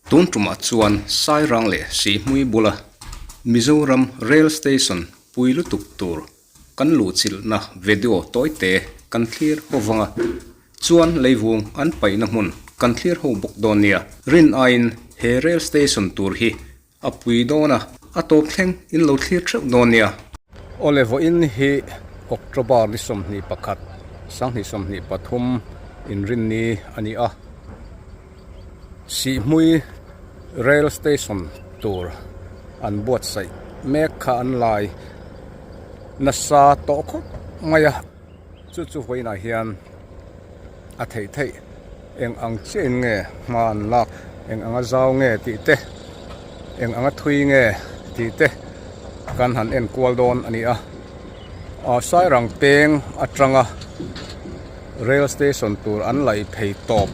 Tun tumah chuan Sairang leh Sihhmui bula Mizoram Rail Station pui lutuk tur kan luhchilhna video tawite kan thlir ho vang a, chuan leivung an paihna hmun kan thlir ho bawk dawn nia. Rin aiin he Rail Station tur hi A pui dawn a, a tawp thleng in lo thlir theuh dawn nia. Awle vawiin hi October ni 21, 2023 inrinni a ni a. Sihhmui Rail Station tur an buatsaih mek kha an lai nasa tawh khawp mai a. Chu chu vawiinah hian a theih theih eng ang chiah in nge hma an lak eng anga zau nge tih te eng anga thui nge tih te kan han en kual dawn a ni a ah sairang peng atanga rail station tur an laih phei tawp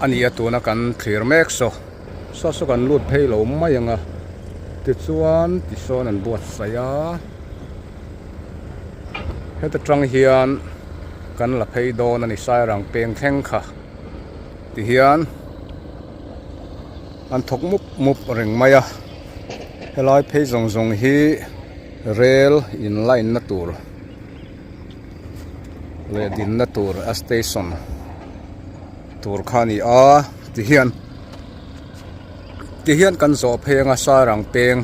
a ni a tuna kan thlir mek saw saw saw kan lut phei lo mai ang a tichuan tisawn an buatsaih a. Heta tang hian kan la phei dawn a ni sairang peng thleng kha tihian an thawk mup mup reng mai a helai phei zawng zawng hi rel in line na tur leh din na tur a station tur kha a ni a tihian tihian kan zawh phei anga sairang peng.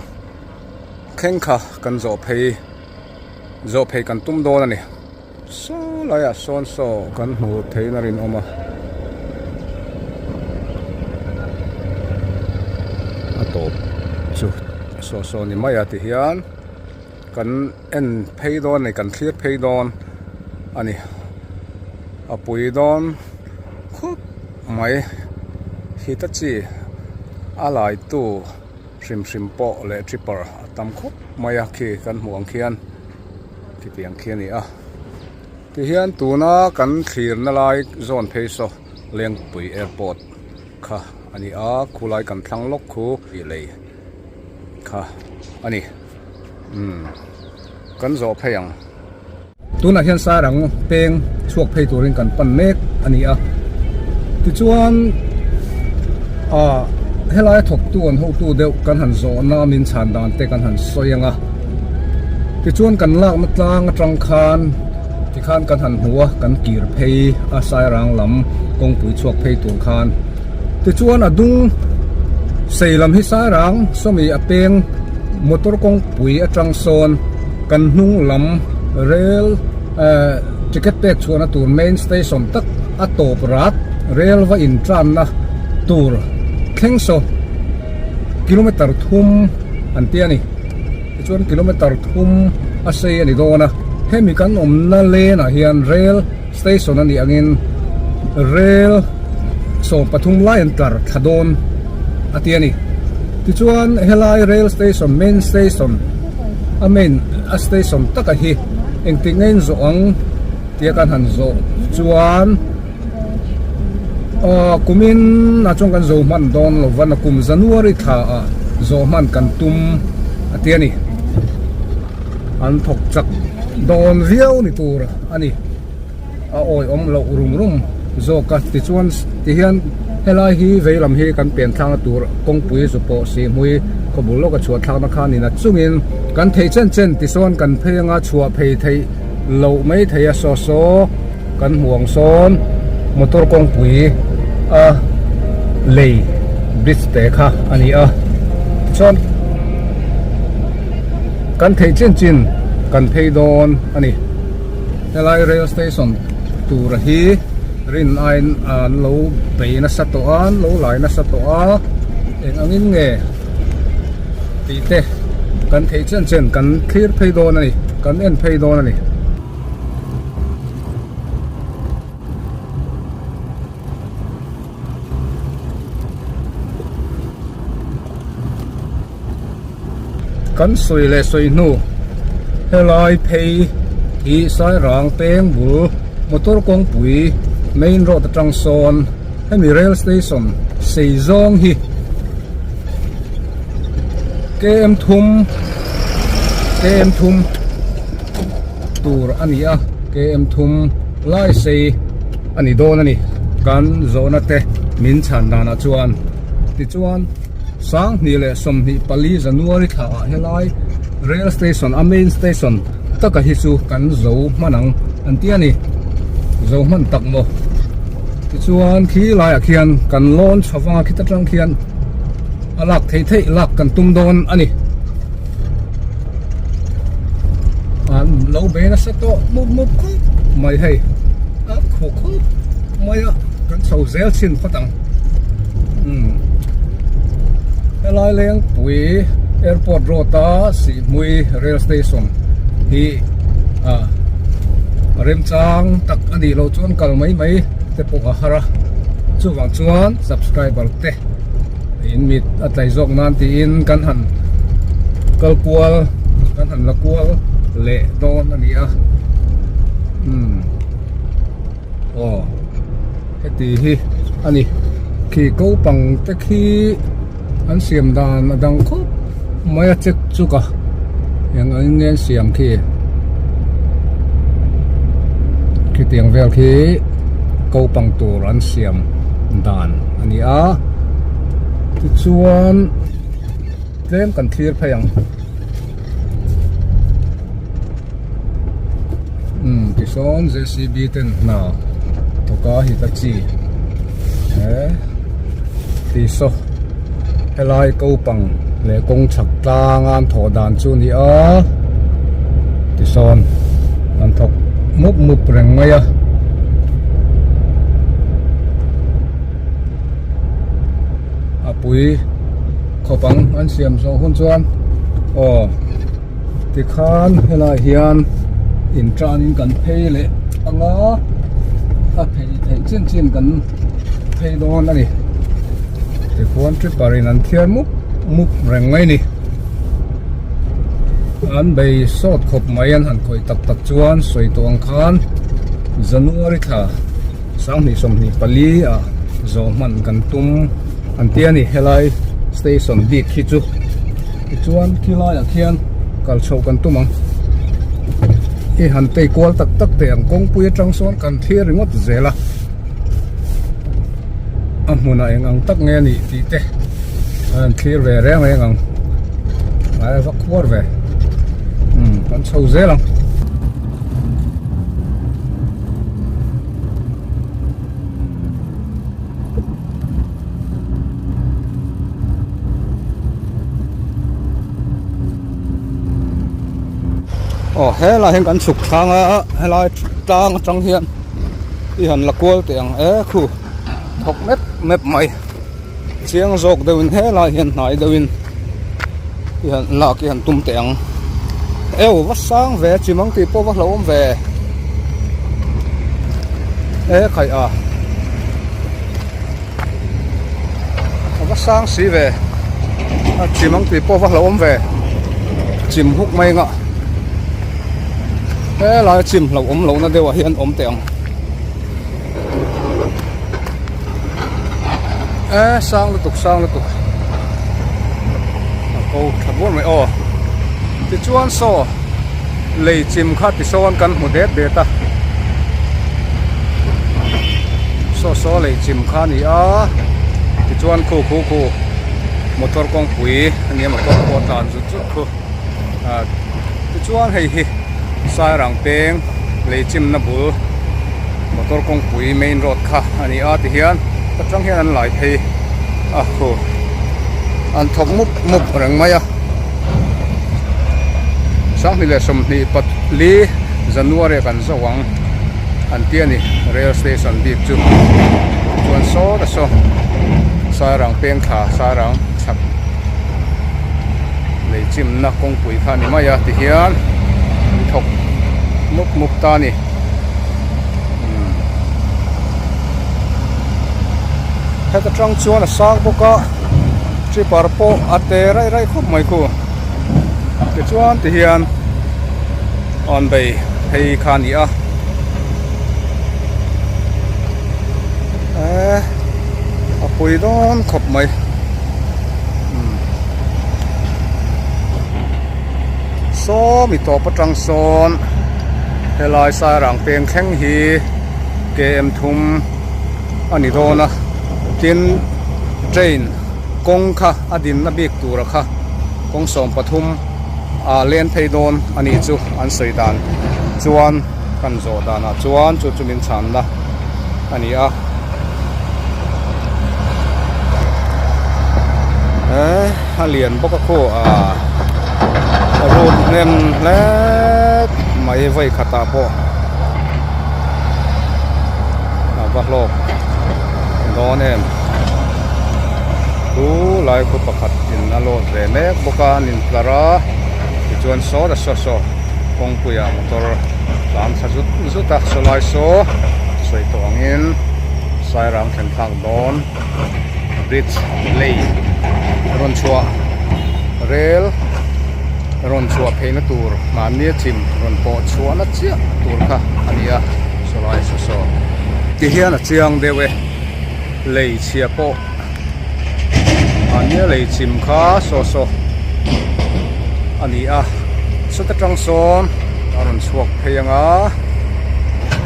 Thleng kha kan zawh phei zawh phei kan tum dawn a ni. Saw laiah sawn saw kan hmuh theihin a rinawm a. A tawp chu saw saw ni mai a ti hian kan en phei dawn a ni kan thlir phei dawn a ni. A pui dawn khup mai hita chi a laitu. Hrim hrim pawh leh tripper a tam khawp mai a khi kan hmuh ang khian khitiang khi a ni a tihian tuna kan thlirna lai zawn phei saw Lengpui airport kha a ni a khulai kan thlang lawk khu tih lei kha a ni umm kan zawh phei ang. Tunah hian sarang peng chhuak phei turin kan pan mek a ni a tichuan ah helai a thawktu an hotu deuh kan han zawhna min chhan dan te kan han sawi ang a tichuan kan lakna tlang atang khan tikhan kan han hmu a kan kir phei a sairang lam kawngpui chhuak phei tur khan tichuan a dung sei lam hi sairang sawmi a peng motor kawngpui atang sawn. Kan hnung lam rail eh ticket pek chhuahna tur main station tak a tawp rat rail va in tanna tur thleng saw kilometer thum an ti a ni tichuan kilometer thum a sei a ni dawn a hemi kan awmna lane ah hian rail station a nih angin rail 13 lai an tlar thla dawn a ti a ni tichuan helai rail station main station a main a station taka hi engtik nge in zawh ang tia kan han zawh chuan aw kumin ah chuan kan zo hman dawn lo va nakum January thla ah zawh hman kan tum a ti a ni. An thawk chak dawn viau ni tur a ni. A awihawm loh rum rum zawk a. Tichuan tihian helai hi vei lam hi kan pian thlakna tur kawngpui zu pawh sihhmui khawbul lawka chhuah thlakna kha ni na chungin kan theih chen chen tisawn kan phei anga chhuah phei theih loh mai thei a saw saw kan hmu ang sawn motor kawngpui a lei bridge te kha a ni a. Tichuan. Kan theih chin chin kan phei dawn a ni. Helai rail station tur hi rin aiin an lo bei nasa tawh a, an lo lai nasa tawh a, eng angin nge tih te kan theih chen chen kan thlir phei dawn a ni, kan en phei dawn a ni. Kan sawi leh sawi hnu helai phei hi Sairang peng bul motor kawngpui main road atang sawn hemi rail station sei zawng hi km thum km thum tur a ni a. KM thum lai sei a ni dawn a ni. Kan zawhna te min chhan danah chuan tichuan Sanghnih leh 24 January thla ah helai rail station a main station taka hi chu kan zo hman ang an ti a ni. Zo hman tak maw? Tichuan khi laiah khian kan lawn chho vanga khita tang khian a lak theih theih lak kan tum dawn a ni. An lo bei nasa tawh mup mup khawp mai hei a khaw khawp mai a kan chho zel chhin phawt ang umm helai lengpui airport road a Sihhmui rail station hi ah remchang tak a nih loh chuan kal mai mai te pawh a har a chuvang chuan subscriber te. In mit a tlai zawk nan tiin kan han kal kual kan han la kual leh dawn a ni a umm aw heti hi a ni khi ko pang te khi an siam dan a dang khawp mai a chek chuk a eng ang in nge an siam khi khitiang vel khi ko pang tur an siam dan a ni a tichuan tlem kan thlir phei ang umm tisawn J C B ten hna thawk a hitachi he ti saw helai ko pang leh kawng chhak tlang a an thawh dan chu a ni a tisawn an thawk mup mup reng mai a. A pui khawp ang an siam zawh hun chuan aw tikhan helai hian in tanin kan phei leh ang a a phei theih chin chin kan phei dawn a ni tikhuan tripper in an thiar mup mup reng mai a ni an bei sawt khawp mai an han khawih tak tak chuan sawi tawh ang khan January thla. 2024 ah zawh hman kan tum an ti a ni helai station bik hi chu tichuan khilai ah khian kal chhoh kan tum ang i han tei kual tak tak teh ang kawngpui atang sawn kan thlir ringawt zel a a hmunah eng ang tak nge a nih tih te an thlir ve reng reng ang a va khuar ve umm kan chho zel ang. Aw helai hian kan chhuk thlang a helai tlang atang hian i han la kual teh ang e khu thawk mep mep mai chiang zawk deuh in helai hian hnai deuh in i han lak i han tum teh ang eu va sang ve chimang tih pawh va hlauhawm ve e khaih a a va sang si ve a chimang tih pawh va hlauhawm ve chim huk mai ngah helai chim hlauhawm lohna deuh ah hian awm teh ang. E sang lutuk sang lutuk a ko tha buar mai aw tichuan saw lei chim kha tisawn kan hmu det det a saw saw lei chim kha a ni a tichuan khu khu khu motor kawngpui a nia motor pawh a tlan zut zut khu ah tichuan hei hi Sairang peng lei chimna bul. Motor kawngpui main road kha a ni a tihian ta tang hian an lai phei a khu an thawk mup mup reng mai a 2024 January ah kan zawk ang an ti a ni rail station bik chu chuan saw ta saw Sairang peng thla Sairang chhak lei chimna kawngpui kha a ni mai a tihian an thawk mup mup ta a ni. Heta tang chuan a sang bawk a tripper pawh a te raih raih khawp mai khu tichuan ti hian an bei phei kha a ni a eee a pui dawn khawp mai saw mi tawp atang sawn. Helai Sairang peng thleng hi KM thum a ni dawn a, tin train kawng kha a dinna bik tura kha kawng 13 ah len phei dawn a nih chu an sawi dan chuan kan zawh danah chuan chu chu min chhanna a ni a. A lian bawk a khu a road hnem hle mai vawi khatah pawh a va hlawk dawn em chu lai khu pakhat in a load ve mek bawk a an intlar a tichuan saw ta saw saw kawngpuiah motor tlan thla zut zut a saw lai saw sawi tawh angin Sairang thlen thlak dawn. Bridge lei rawn chhuah rel rawn chhuah pheina tur mahni a chim rawn pawh chhuahna chiah tur kha a ni a sawlai saw saw ti hian a chiang deuh e lei chhia pawh mahnia lei chim kha saw saw a ni a sawta tang sawn a rawn chhuak phei ang a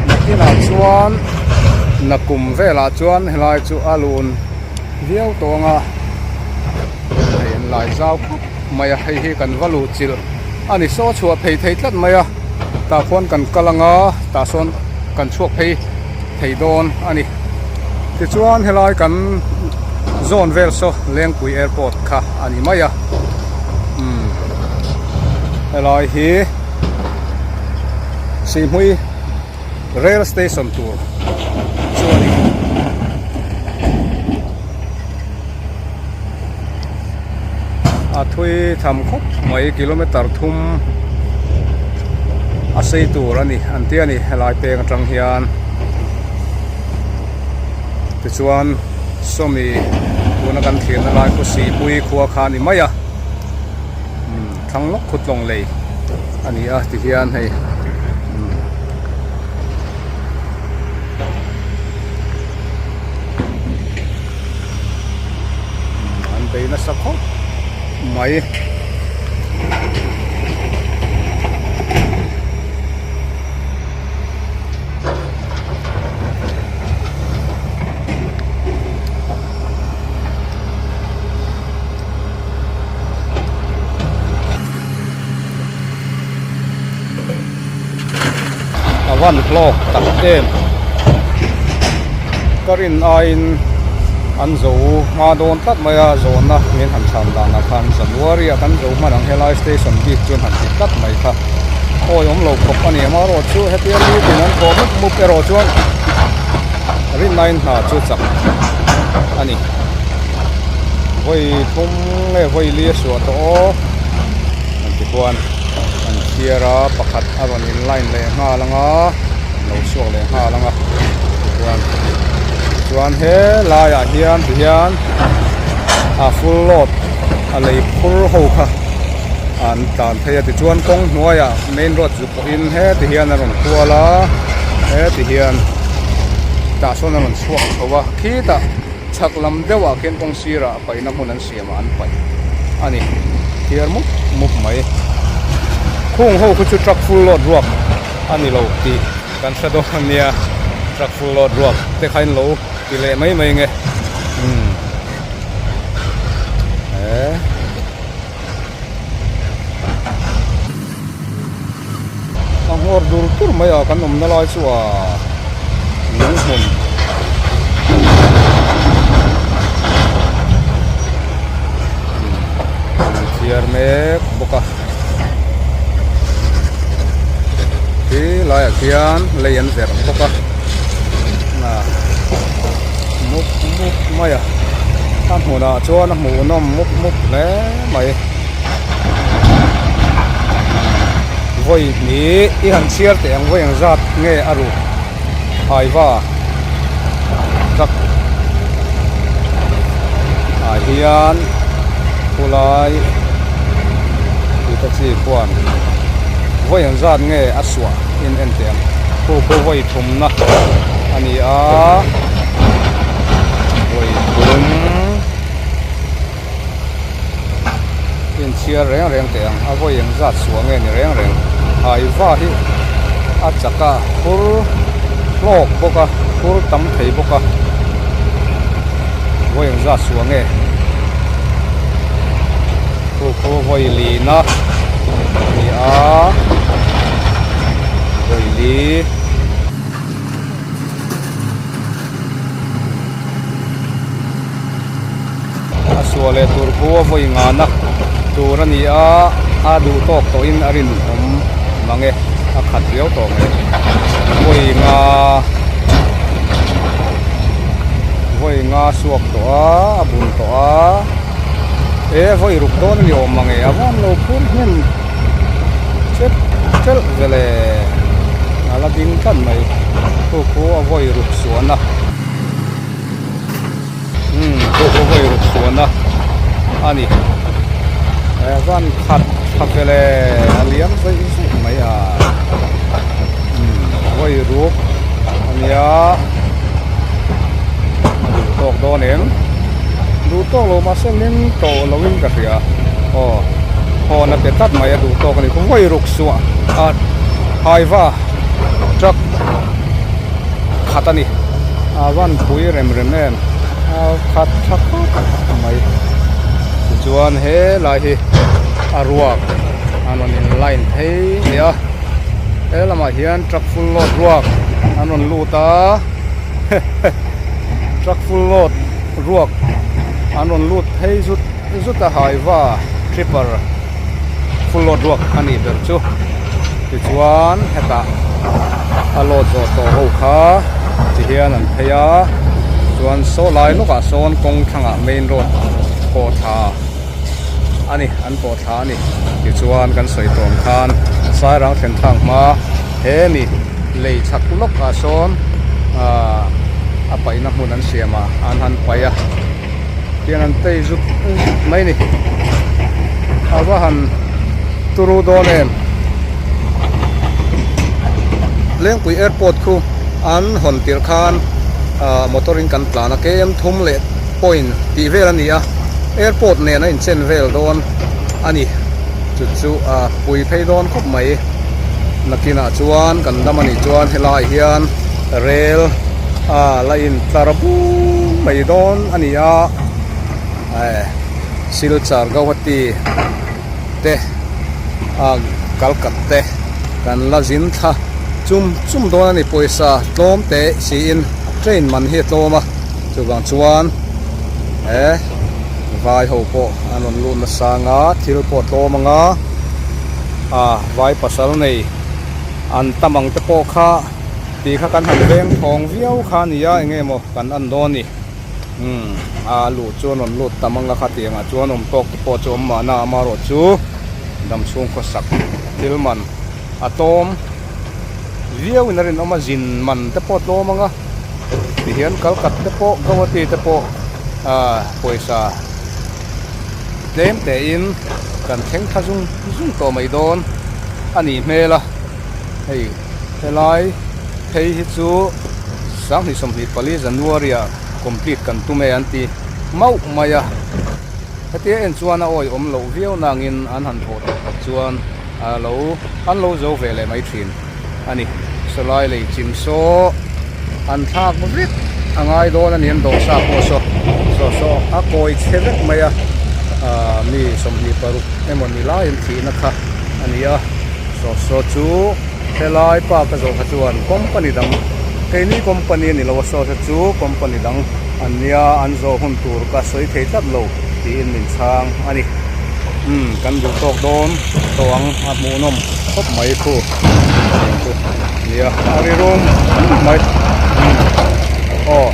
nakinah chuan. Nakum velah chuan helai chu a lun viau tawh ang a, hei an lai zau khawp mai a, hei hi kan va luh chilh a ni saw chhuah phei thei tlat mai a, tah khuan kan kal ang a, tah sawn kan chhuak phei thei dawn a ni. Tichuan helai kan zawn vel saw Lengpui airport kha a ni mai a, umm helai hi Sihhmui. Rail station tur chu a ni. A thui tham khawp mai kilometer thum a sei tur a ni an ti a ni helai peng atang hian tichuan sawmi tuna kan thlirna lai khu Sihpui khua kha a ni mai a thlang lawk khut lawng lei a ni a tihian hei. An bei nasa khawp mai. A van hlawk tak em ka rin aiin an zo hma dawn tlat mai a zawhna min han chhan danah khan January ah kan zo hman ang helai station bik chuan han ti tlat mai kha awi awm lo khawp a ni amaherawh chu hetia nitin an thawh mup mup erawh chuan rinna in hna chu chak a ni vawi thum nge vawi li a suah tawh aw an ti khuan an chhiar a pakhat a rawn in line leh nghal ang a lo chhuak leh nghal ang a tichuan chuan he laiah hian ti hian a full load a lei phur ho kha an tlan phei a tichuan kawng hnuaiah main road chu pawhin heti hian a rawn kual a heti hian tah sawn a rawn chhuak chho a khitah chhak lam deuhah khian kawng sirah paihna hmun an siam a an paih a ni thiar mup mup mai khung ho khu chu truck full load ruak a ni lo tih kan hre dawn a nia truck full load ruak te kha in lo ti leh mai mai nge umm he. A nghawr dur dur mai a kan awmna lai chu a lung hmun an thiar mek bawk a khi laiah khian lei an verh bawk a mup mup mai a a hmunah chuan a hmuhnawm mup mup hle mai. Vawi hnih i han chhiar teh ang vawi ang zat nge a ruk haiva truck ah hian khulai Hitachi khuan vawi ang zat nge a suah in en teh ang khu khu vawi thumna a ni a vawi thum. Inchhiar reng reng teh ang a vawi eng zat suah nge ni reng reng hai va hi. A chak a phur hlawk bawk a phur tam thei bawk a vawi engzat suah nge khu khu vawi lina a ni a vawi li. A suah leh tur khu a vawi ngana tur a ni a a duh tawk tawhin a rinawm mang e a khat riau tawh mai vawi nga vawi nga suak tawh a a bun tawh a e vawi ruk dawn a ni awm mang e a van lo phur hnem chep telh vele a la ding tlat mai khu khu a vawi ruk suahna. Umm chu chu vawi ruk suahna a ni he van khat tha vele a liam zaih zaih mai a umm vawi ruk a nia a duh tawk dawn em duh tawk lo mahse meng tawh lo in ka hria aw hawn a pe tlat mai a duh tawk a ni vawi ruk suah a haiva truck khat a ni a van pui rem rem em a khat tha khawp mai tichuan helai hi a ruak an rawn in line phei leh a he lamah hian truck full load ruak an rawn lut a truck full load ruak an rawn lut phei zut zut a haiva tripper full load ruak a nih ber chu tichuan hetah a load zawh tawh ho kha ti hian an phei a chuan saw lai lawkah sawn kawng thlangah main road pawh thla a ni an pawh thla a ni tichuan kan sawi tawm khan sairang thlen thlak hma he mi lei chhak lawkah sawn ahh a paihna hmun an siam a an han paih a. Tiang an tei zut zut mai ni. A va han turu dawn em. Lengpui airport khu an hawn tirh khan ah motor in kan tlan a km thum leh point tih vel a ni a airport nen a inchen vel dawn a ni chu chu a pui phei dawn khawp mai nakinah chuan kan dam a nih chuan helaiah hian rel a la in tlar bum mai dawn a ni a eh Silchar Guwahati te a Kalkat te kan la zin thla chum chum dawn a ni pawisa tlawm te siin train man hi a tlawm a chuvang chuan eh vai ho pawh an rawn lut nasa anga thil pawh a tlawm anga a vai pasal nei an tam ang te pawh kha. Tih kha kan han veng thawng viau kha a ni a, eng nge maw kan en dawn ni. Umm a luh chuan rawn lut tam anga kha tiang ah chuan awm tawk te pawh chu awm mahna amaherawh chu dam chhung khawsak thil man a tlawm viau in a rinawm a, zin man te pawh a tlawm anga tihian kalkat te pawh Guwahati te pawh ah pawisa tlem te in kan thleng thla zung zung tawh mai dawn a nih hmel a hei. Helai phei hi chu 2024 January ah complete kan tum e an ti mauh mai a, hetia en chuan a awihawm loh viau nangin an han thawh tak tak chuan a lo an lo zo ve leh mai thin a ni. Sawlai lei chim saw an thlak vek a ngai dawn a ni an dawhsa pawh saw saw saw a kawi chhe vek mai a, ah mi 26 emaw ni laiin thihna kha a ni a. Saw saw chu helai park a zawh kha chuan company dang keini company a ni lo a saw te chu company dang an nia an zawh hun tur ka sawi thei tlat lo tiin min chhang a ni umm kan duh tawk dawn tawh ang a hmuhnawm khawp mai khu chu nia a ri rum mai umm aw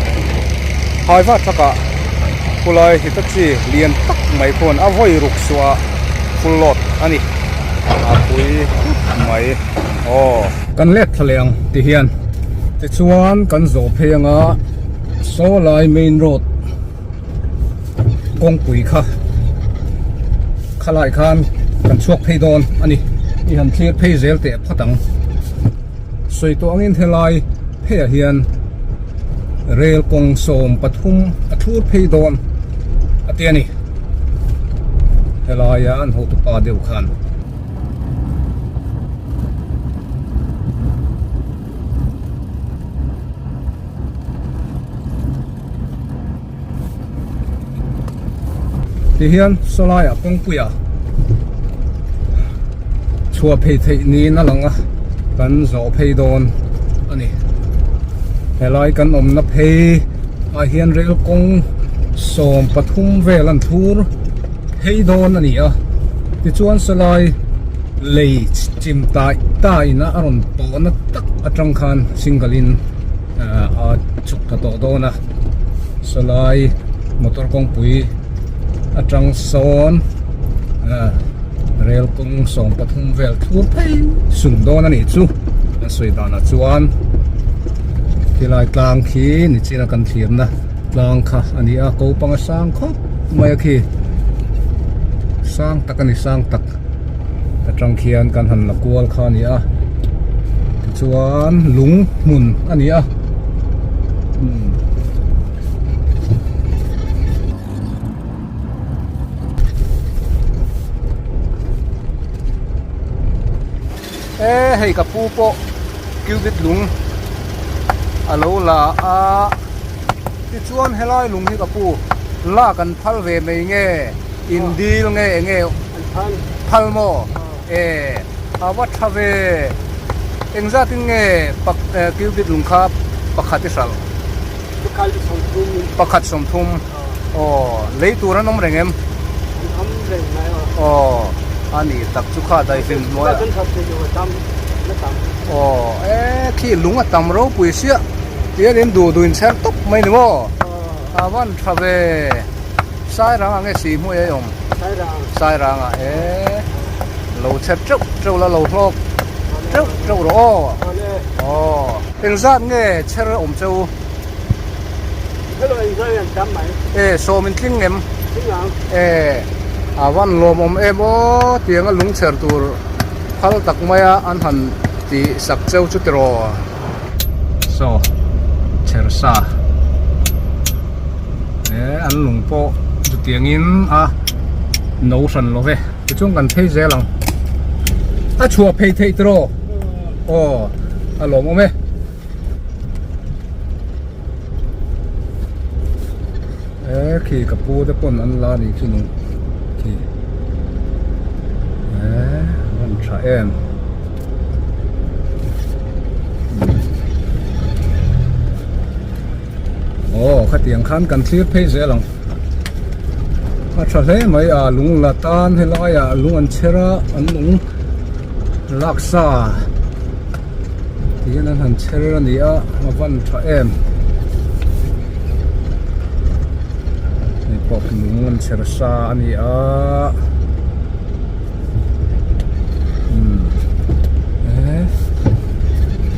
hai va thakah khulai hitachi lian tak mai khuan a vawi ruk suah full load a ni. A pui khawp mai aw. Kan let thla leh ang ti hian tichuan kan zawh phei anga saw lai main road kawngpui kha khalai khan kan chhuak phei dawn a ni i han thlir phei zel teh phawt ang sawi tawh angin helai pheiah hian rel kawng 13 a thlur phei dawn a ti a ni. Helaia an hotupa deuh khan. Tihian sawlaiah kawngpuiah chhuah phei theih niin a lang a, kan zawh phei dawn a ni. Helai kan awmna phei ah hian rel kawng 13 vel an thlur phei dawn a ni a, tichuan sawlai lei chim tai tai in a rawn tawhna tak atang khan single in a chhuk ta tawh dawn a, sawlai motor kawngpui atang sawn rel kawng 13 vel thlur phei sung dawn a nih chu an sawi danah chuan khilai tlang khi nichina kan thlirna tlang kha a ni a ko panga sang khawp mai a khi sang tak a ni sang tak atang khian kan han la kual kha a ni a tichuan lung hmun a ni a umm. E hei ka pu pawh cubit lung a lo la a tichuan helai lung hi ka pu lak an phal ve mai nge in dil nge enge phal maw e a va tha ve engzatin nge cubit lung kha pakhat i hralh. Pakhat 30 aw lei tur an awm reng em? An awm reng mai aw. Aw a ni tak chu kha daihlim hnuaiah. Aw e khi lung a tam ropui siah tihian in duh duh in chher tawp mai ni maw? A van tha ve Sairang ah nge si hmuh ei awm? Sairang. Sairang ah e lo chher teuh teuh la lo hlawk teuh teuh rawh aw. Aw engzat nge chher awm che u? Hello engzat nge an tam mai? E sawm in tling em? Tling ang. E a van lawm awm em aw tianga lung chher tur phal tak maia an han tih sak cheu chu tiraw? Saw chher sa e an lung pawh chutiangin a no hran lo ve tichuan kan phei zel ang a chhuah phei theih tiraw? Aw a lawmawm e. E khi ka pu te pawn an la ni khi lung khi e rawn tha em aw khatiang khan kan thlir phei zel ang a tha hle mai a lung la tan helai ah lung an chher a an lung laksa Tihian an han chher a ni a, a van tha em. Hei pawh lung an chher sa a ni a. Umm e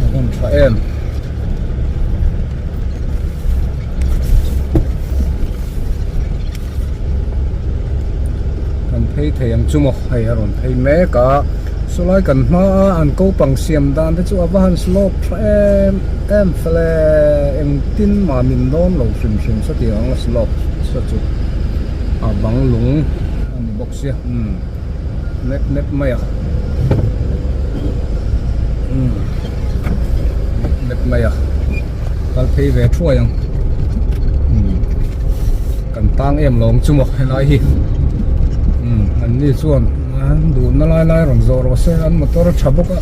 a van tha em. Kan phei thei ang chu maw hei a rawn phei mek a sawlai kan hma a an kopang siam dan te chu a va han slope tha em em fel e engtin mah min dawn lo hrim hrim sawtiang anga slope saw chu a bang lung a ni bawk sia umm nep nep mai a umm nep nep mai a kal phei ve thuai ang umm kan tang em lo ang chu maw helai hi umm an ni chuan an duhna lai lai rawn zawh rawh se an motor a tha bawk a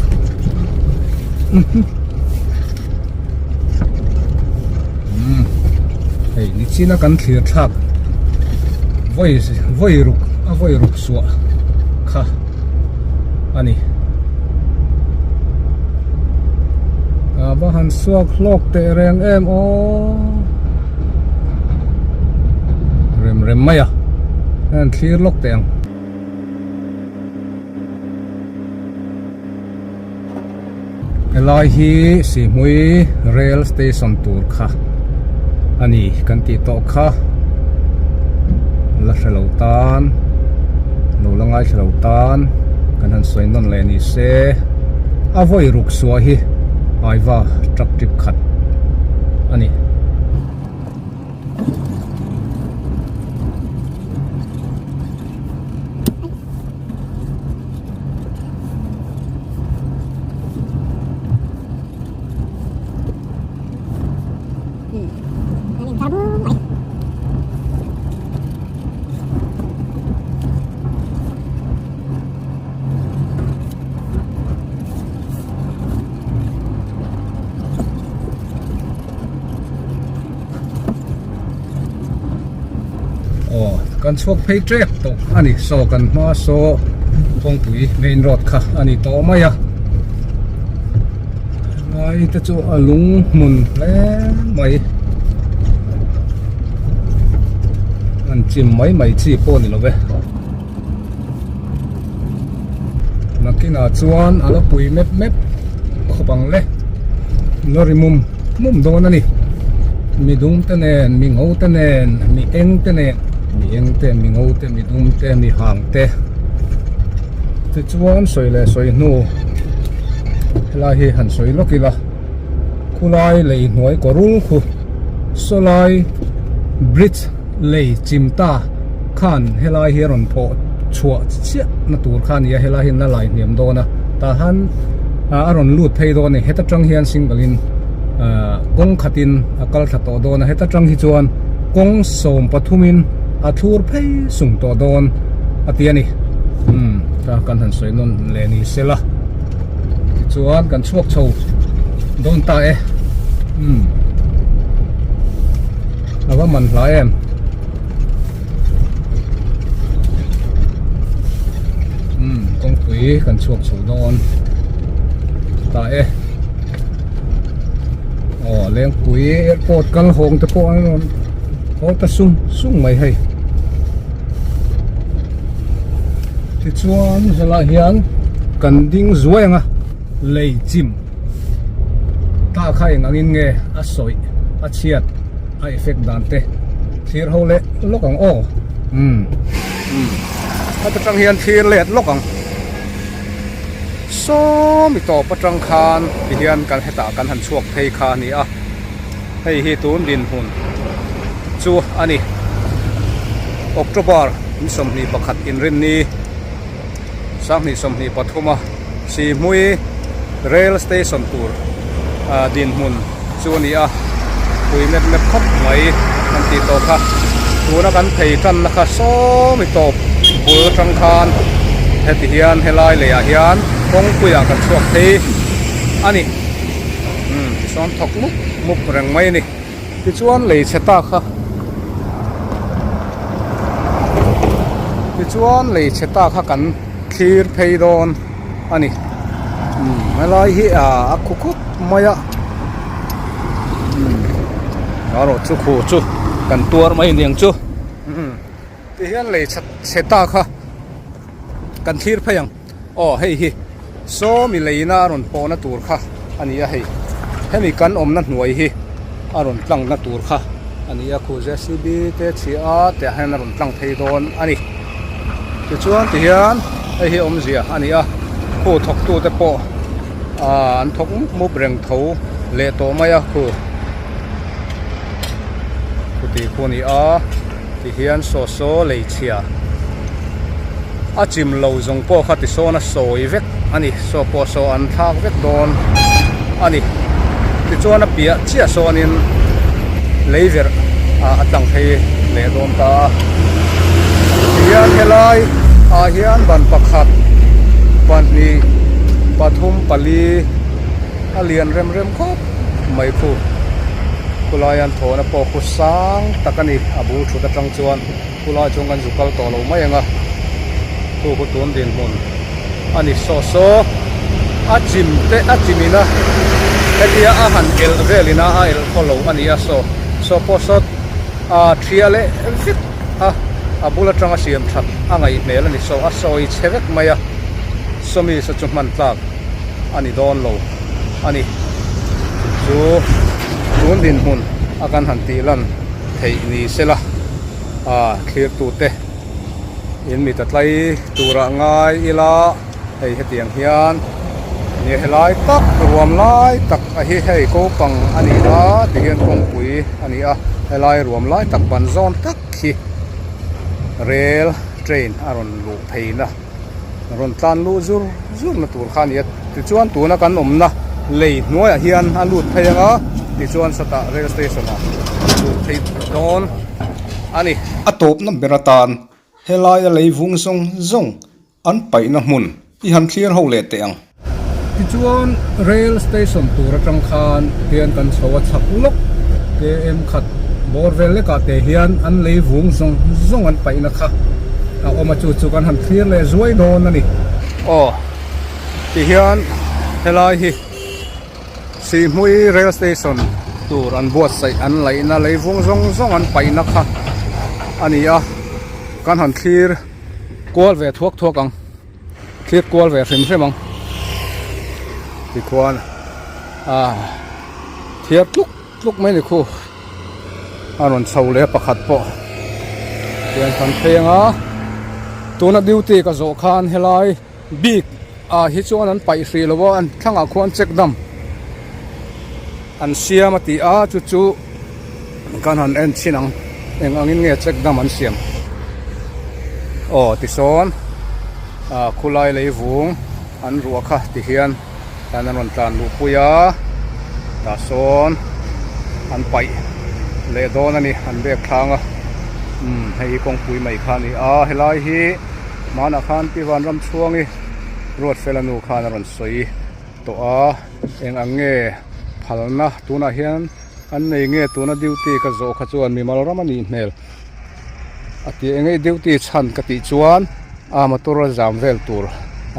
umm hei nichina kan thlir thlak vawi vawi ruk a vawi ruk suah kha a ni. A va han suak hlawk teh reng em aw rem rem mai a heng thlir lawk teh ang. Helai hi Sihhmui rail station tur kha a ni kan tih tawh kha la hre lo tan lo la ngaithla lo tan kan han sawi nawn leh ni se a vawi ruk suah hi Aiva truck trip khat a ni. Kan chhuak phei tep tawh a ni. Saw kan hma saw kawngpui main road kha a ni tawh mai a. Helai te chu a lung hmun hle mai. An chim mai mai chi pawh ni lo ve. Nakinah chuan a la pui mep mep khawp ang le. Lorry mum mum dawn a ni. Mi dum te nen, mi ngo te nen, mi eng te nen, mi eng te, mi ngo te, mi dum te, mi hang te. Tichuan sawi leh sawi hnu helai hi han sawi lawk ila khulai lei hnuai kawrul khu sawlai bridge lei chim ta khan helai hi a rawn phawh chhuah chiah na tur kha a ni a helai hian la lai hniam dawn a tah han a rawn lut phei dawn a ni heta tang hian single in kawng khatin a kal thla tawh dawn a heta tang hi chuan kawng 13 in a thlur phei sung tawh dawn a ti a ni umm ta kan han sawi nawn leh ni sela tichuan kan chhuak chho dawn ta e umm. A va man hla em. Umm kawngpui kan chhuak chho dawn ta e. Aw Lengpui airport kal hawng te pawh an rawn haw ta sung sung mai hei. Tichuan helai hian kan ding zuai ang a lei chim. Ta kha eng angin nge a sawi a chhiat a effect dan te thlir ho leh lawk ang aw umm umm heta tang hian thlir let lawk ang sawmi tawp atang khan ti hian kan hetah kan han chhuak phei kha a ni a hei hi tun dinhmun chu a ni October ni 21 inrinni. 2023 a Sihhmui Rail Station tur dinhmun chu a ni a, pui mep mep khawp mai an tih tawh kha. Tuna kan phei tanna kha sawmi tawp bul atang khan heti hian helai leiah hian kawngpuiah kan chhuak phei a ni. Umm tisawn thawk mup mup reng mai a ni. Tichuan lei chhe ta kha Tichuan lei chhe ta kha kan thlir phei dawn a ni. Umm helai hi a khu khup mai a. Umm erawh chu khu chu kan tuar mai aniang chu. Umm tihian lei chhe ta kha kan thlir phei ang. Aw hei hi sawmi leina a rawn pawhna tur kha a ni a hei hemi kan awmna hnuai hi a rawn tlangna tur kha a ni a khu jcb te chhia a tah hian a rawn tlang phei dawn a ni tichuan tihian hei hi awmzia a ni a khu thawktu te pawh ah an thawk mup mup reng tho leh tawh mai a khu khu tih khu a ni a. Tihian saw saw lei chhia a chim lo zawng pawh kha tisawn a sawi vek a ni saw pawh saw an thlak vek dawn a ni tichuan a piah chiah sawnin lei verh ah a tlang phei leh dawn ta a tihian helai ah hian ban pakhat pahnih pathum pali a lian rem rem khawp mai khu khulai an thawhna pawh khu sang tak a ni a bul thut atang chuan khulai chuan kan zu kal tawh lo mai ang a khu khu tun dinhmun a ni saw saw a chim te a chim in a hetia a han elh vel in a a elh khaw lo a ni a saw saw pawh saw a thia leh vek a a bul atanga siam that a ngaih hmel a ni saw a sawi chhe vek mai a sawmi saw chu hman tlak a ni dawn lo a ni. Chu tun dinhmun a kan han tih lan theih ni sela ah thlirtute in mit a tlai turah ngai ila hei hetiang hian nia helai tak ruam lai tak a hi hei kopang a ni a tihian kawngpui a ni a helai ruam lai tak ban zawn tak hi rel train a rawn luh pheina. Rawn tlan luh zur zur na tur kha a ni a tichuan tuna kan awmna lei hnuaiah hian a lut phei ang a tichuan sawtah rail station ah a lut phei dawn a ni. A tawpna ber atan helaia lei vung zawng zawng an paihna hmun i han thlir ho leh teh ang. Tichuan rail station tur atang khan hian kan chho a chhak lawk km khat. Bawr vel lekah te hian an lei vung zawng zawng an paihna kha a awm a, chu chu kan han thlir leh zuai dawn a ni. Aw tihian helai hi Sihhmui rail station tur an buatsaih an laihna lei vung zawng zawng an paihna kha a ni a, kan han thlir kual ve thuak thuak ang. Thlir kual ve hrim hrim ang tikhuan ah thiar tluk tluk mai ni khu a rawn chho leh a pakhat pawh tiang kan phei anga tuna duty ka zawh khan helai bik ah hi chuan an paih hrih lo a an thlangah khuan check dam an siam a ti a chu chu kan han en chhin ang eng angin nge check dam an siam aw tisawn ah khulai lei vung an ruah kha ti hian tan an rawn tlan luh pui a tah sawn an paih leh dawn a ni an bek thlang a umm hei hi kawngpui mai kha a ni a helai hi hmanah khan pi vanram chhuangi Ruatfela nu khan a rawn sawi tawh a eng ang nge phalna tunah hian an nei nge tuna duty ka zawh kha chuan mimal ram a nih hmel a ti eng nge duty chhan ka tih chuan a motor a zam vel tur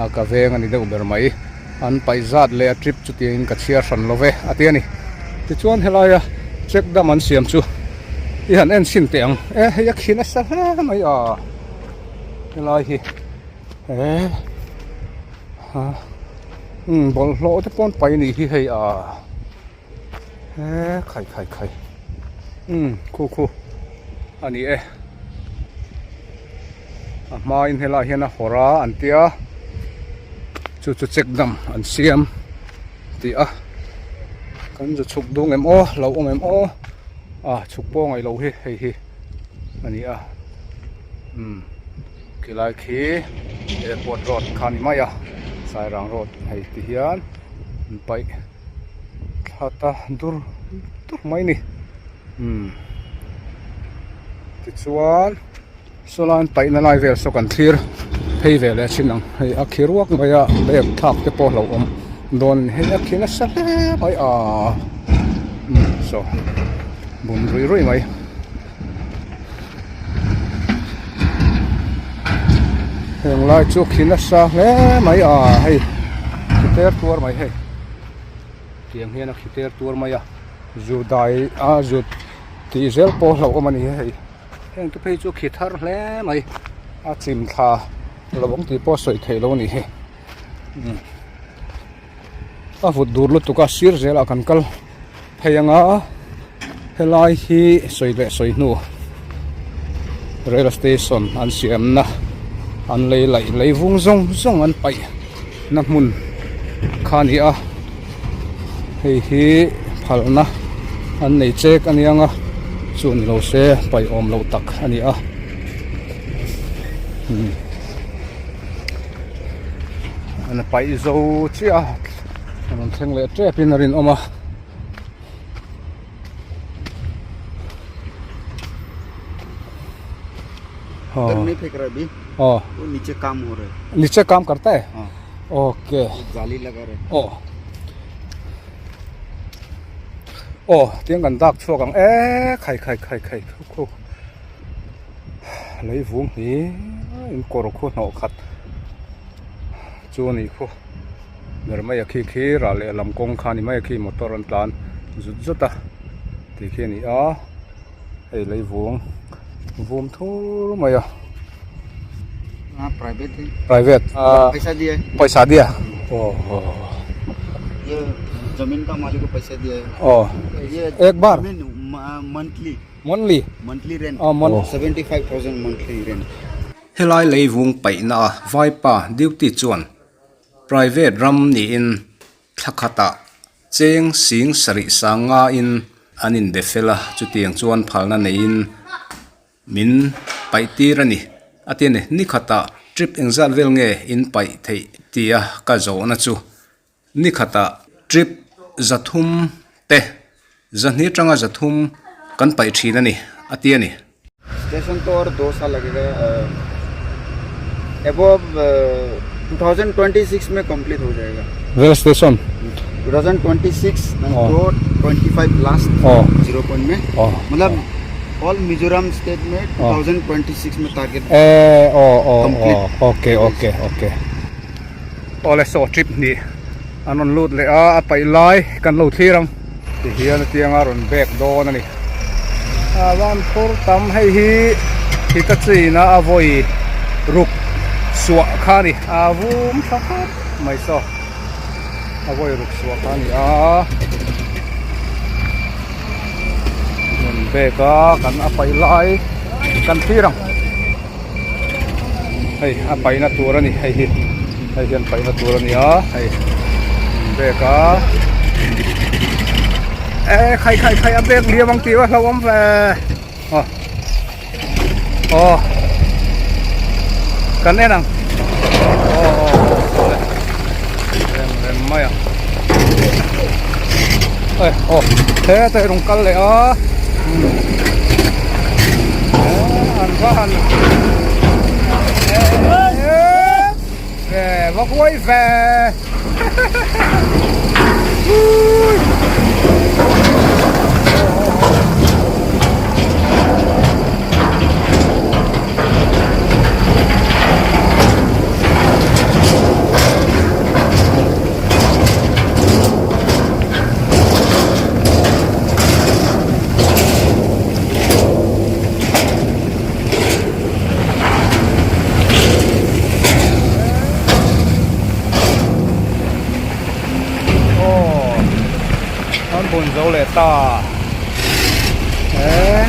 a ka veng a ni deuh ber mai an paih zat leh a trip chutiangin ka chhiar hran lo ve a ti a ni tichuan helaia check dam an siam chu i han en chhin teh ang e hei a khi nasa hle mai a helai hi he ha umm bawlhhlawh te pawh an paih a nih hi hei a he khai khai khai umm khu khu a ni e a hmain helaiah hian a hawrh a an tia chu chu check dam an siam tih a kan zu chhuk dung em aw lo awm em aw a chhuk pawh ngaih loh hi hei hi a ni a umm. Khilai khi airport road kha a ni mai a Sairang road hei ti hian an paih thla ta dur dur mai a ni umm tichuan sawlai an paihna lai vel saw kan thlir phei ve leh thin ang hei a khi ruak mai a bag thlak te pawh a hlauhawm dawn a ni hei a khi nasa hle mai a umm saw bum ruih ruih mai. Heng lai chu khi nasa hle mai a hei khi ter tuar mai hei tiang hian a khi ter tuar mai a zu dai a zu tih zel pawh hlauh awm a ni hei heng te phei chu khi thar hle mai a chim thla lo ang tih pawh sawi theih loh a ni hei a vut dur lutuk a sir zelah kan kal phei anga helai hi sawi leh sawi hnu rail station an siamna an lei laih lei vung zawng zawng an paih na hmun kha a ni a hei hi phalna an nei chek a nia nga chu ni lo se paih awm loh tak a ni a. An paih zo chiah a a rawn thleng leh tep in a rinawm a. Niche kam karta hai okay aw aw tiang kan dak chhuak ang e khai khai khai khai khu khu. Lei vung hi in kawr khu hnawh khat chu a nih khu ber mai a khi khi rah leh lam kawng kha a ni mai a khi motor an tlan zut zut a tih khi a ni a hei lei vung vum thur mai a private pawisa dia aw aw ek bar Monthly. Monthly rent. Aw mon. 75,000 monthly rent. Helai leivung paihna a vaipa duty chuan private ram niin thla khatah cheng sing sarih sang ngain an inbe fel a, chutiang chuan phalna neiin min paih tir a ni. A ti a ni, ni khatah trip engzat vel nge in paih theih tia ka zawhna chu Ni khatah trip 300 te 200 atanga 300 kan paih thin a ni, a ti a ni. Station to aur do saal lagega above 2026 mein complete ho jayega. Rail station? 2026 to 25 last zero point mein matlab. All Mizoram state में 2026 में target e aw aw Complete. aw okay okay okay awle saw trip hnih an rawn lut leh a a paih lai kan lo thlir ang tihian atianga rawn bag dawn a ni a van phur tam hei hi Hitachi na a vawi ruk suah kha a ni a vum tha khawp mai saw a vawi ruk suah kha a ni a rawn bag a kan a paih lai kan thlir ang hei a paihna tur a ni hei hi hei hian paihna tur a ni a hei bag a e khai khai khai a bag liam ang tih a hlauhawm ve aw aw kan en ang aw aw aw saw le rem rem mai ang e aw hetah hi rawn kal leh a. An va han ve va huai ve Aw an bun zo leh ta eh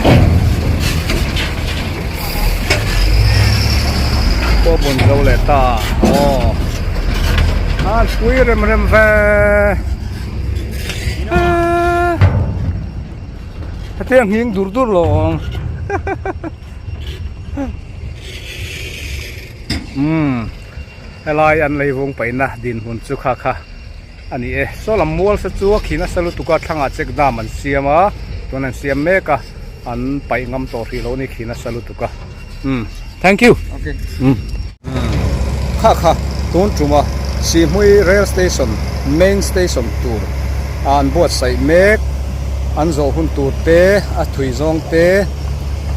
pawh bun zo leh ta aw an pui rem rem ve. Hetiang nghing dur dur lo awm umm helai an leivung paihna dinhmun chu kha kha a ni e saw lam mual se chu a khi nasa lutuk a thlangah check dam an siam a chuan an siam mek a an paih ngam tawh hrih lo a ni khi nasa lutuk a umm thank you okay umm kha kha tun tuma Sihhmui rail station main station tur a an buatsaih mek an zawh hun tur te a thui zawng te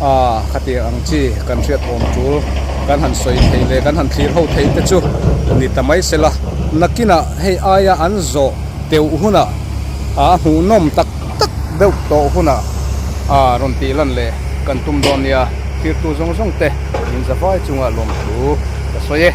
ah khatiang ang chi kan hriat awm tul kan han sawi thei leh kan han thlir ho thei te chu ni ta mai sela nakinah hei aia an zawh teuh hunah a hmuhnawm tak tak deuh tawh hunah ah rawn tih lan leh kan tum dawn nia thirtu zawng zawng te in zavai chunga lawmthu ka sawi e.